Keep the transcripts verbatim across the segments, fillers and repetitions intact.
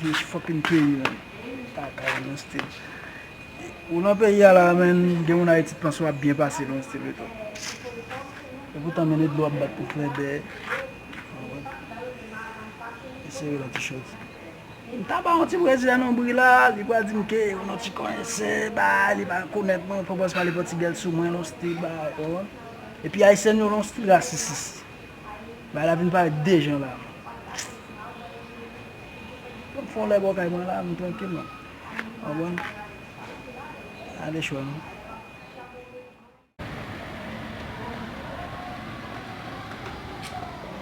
This fucking peyi, man. Kaka, man, still. Ou nan peyi a la, man, gen moun Ayiti t panse w ap byen pase, man, still, wi, tou. E poutan, men, e dlo ap bat pou fè bè. E sere nan ti chòz. M ta ba yon ti prezidan nonbri la, li pral di m ke yon ti konesè, ba, li pa konèt mwen, fò pase pale pòtigèz sou mwen, non, still, ba, konprann? Epi Ayisyen yo, non, still rasisis. Bagay la vin parèt de jan la. Bon, m fè yon lè bò kay mwen la, m trankil, man. Konprann? Ale chwa, non.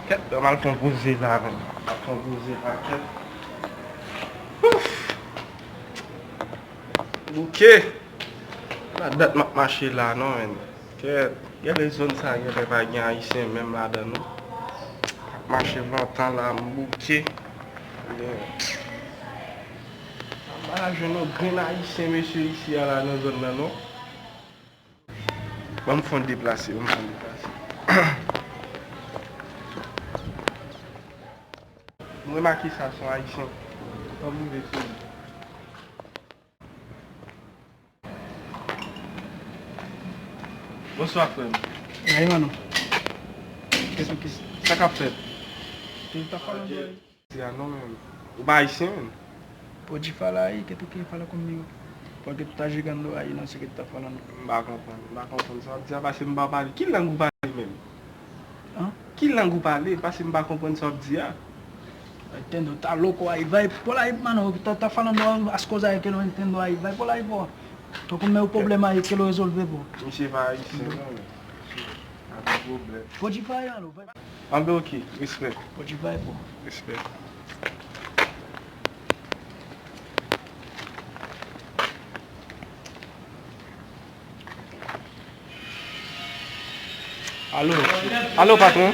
Kèt, m al fè yon poze la, menm. M al fè yon poze la, kèt. Ouf! Bouke! La dat m ap mache la, non, menm. Kèt, genlè zòn sa, genlè pa gen Ayisyen menm ladan, non. M ap mache vantan la, m bouke. Ebyen, m pa jwenn yon grenn Ayisyen, mesye, isi a la, nan zòn nan, non. Ban m fè yon deplase, ban m fè yon deplase. M remake sa, se yon Ayisyen. Ban m rive sou li. Bonswa, frè m. Hey, mano. Kèt ou ki? Sa k ap fèt? Te ta fè yon Ti a non, men. Ou pa ayisyen, men. Pode fala aí, que tu quer falar comigo? Porque tu tá jogando aí, não sei o que tu tá falando. M pa konprann, m pa konprann sa w ap di a, paske m pa pale. Ki lang ou pale menm? Hã? Ki lang ou pale? Paske m pa konprann sa w ap di a. Entendo, tá louco aí, vai por aí, mano, tá, tá falando as coisas aí que não entendo aí, vai por aí, pô. Tô com meu problema aí, que eu resolver, pô. Misye pa ayisyen, non, men. Misye pa gen pwoblèm. Pode vai, mano, vai. Anben, oke, respè. Pode vai, pô. Respè. Alo. Alo, patwon.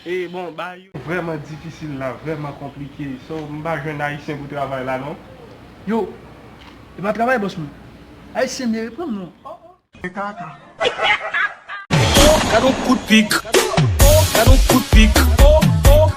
E, bon, bagay yo vrèman difisil la, vrèman konplike. So, m pa jwenn Ayisyen pou travay la, non. Yo, e pa travay, bòs mwen. Ayisyen m ye, reprann m, non. Oh, oh. Gad yon kout pik. Gad yon kout pik. Oh, oh.